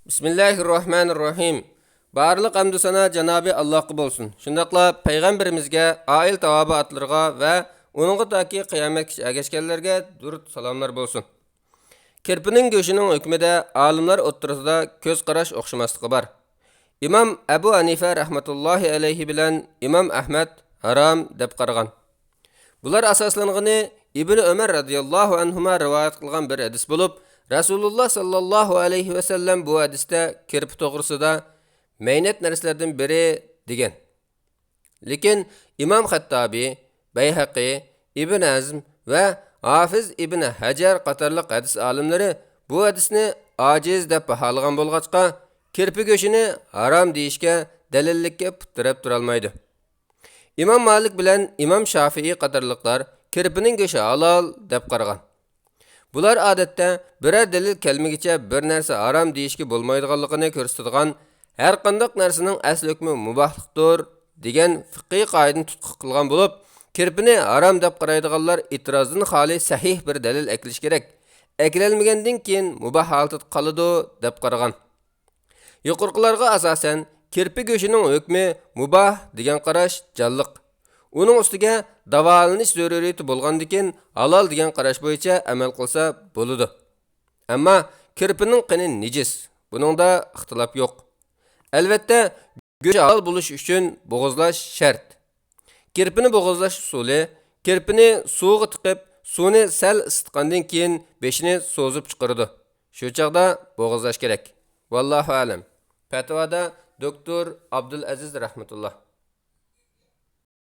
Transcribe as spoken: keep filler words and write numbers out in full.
بىسمىللاھىررەھمانىررەھىم. بارلىق ھەمدۇ سانا جانابى ئاللاھقا بولسۇن. شۇنداقلا پەيغەمبىرىمىزگە، ئائىلە تاۋابىئاتلىرىغا ۋە ئۇنىڭغا تاكى قىيامەتكىچە ئەگەشكەنلەرگە دۇرۇت سالاملار بولسۇن. كىرپىنىڭ گۆشىنىڭ ھۆكمىدە ئالىملار ئوتتۇرىسىدا كۆز قاراش ئوخشىماسلىقى بار. ئىمام ئەبۇ ھەنىفە رەھمەتۇللاھى ئەلەيھى بىلەن ئىمام ئەھمەد ھارام دەپ قارىغان. بۇلار ئاساسلانغىنى ئىبنى ئۆمەر رەزىياللاھۇ ئەنھۇما رىۋايەت قىلغان بىر ھەدىس بولۇپ، رەسۇلۇللا ساللاللاھۇ ئەلەيھى ۋەسەللەم بۇ ھەدىستە كىرپە توغرىسىدا مەينەت نەرسىلەردىن بىرى دېگەن. لېكىن ئىمام خەتتابى، بەيھەقى، ئىبن ھەزم ۋە ھافىز ئىبن ھەجەر قاتارلىق ھەدىس ئالىملىرى بۇ ھەدىسنى ئاجىز دەپ باھالىغان بولغاچقا، كىرپە گۆشىنى ھارام دېيىشكە دەلىللىككە پۇت تىرەپ تۇرالمايدۇ. ئىمام مالىك بىلەن ئىمام شافىئىي قاتارلىقلار كىرپىنىڭ گۆشى ھالال دەپ قارىغان. بۇلار ئادەتتە بىرەر دەلىل كەلمىگىچە بىر نەرسە ھارام دېيىشكە بولمايدىغانلىقىنى كۆرسىتىدىغان ھەرقانداق نەرسىنىڭ ئەسلى ھۆكمى مۇباھلىقتۇر دېگەن فىقھىي قائىدىنى تۇتقا قىلغان بولۇپ، كىرپىنى ھارام دەپ قارايدىغانلار ئېتىرازدىن خالىي سەھىھ بىر دەلىل ئەكېلىش كېرەك. ئەكېلەلمىگەندىن كېيىن مۇباھ ھالىتىدە قالىدۇ دەپ قارىغان. يۇقىرىقىلارغا ئاساسەن، كىرپە گۆشىنىڭ ھۆكمى مۇباھ دېگەن قاراش جانلىق. ئۇنىڭ ئۈستىگە داۋالىنىش زۆرۈرىيىتى بولغاندىكىن، ھالال دېگەن قاراش بويىچە ئەمەل قىلسا بولىدۇ. ئەمما كىرپىنىڭ قېنى نىجىس، بۇنىڭدا ئىختىلاپ يوق. ئەلۋەتتە، گۆش ھالال بولۇش ئۈچۈن بوغۇزلاش شەرت. كىرپىنى بوغۇزلاش ئۇسۇلى: كىرپىنى سۇغا تىقىپ، سۇنى سەل ئىسسىتقاندىن كېيىن بېشىنى سوزۇپ چىقىرىدۇ. شۇ چاغدا بوغۇزلاش كېرەك. ۋاللاھۇ ئەلەم. پەتىۋادا دوكتور ئابدۇلئەزىز رەھمەتۇللا.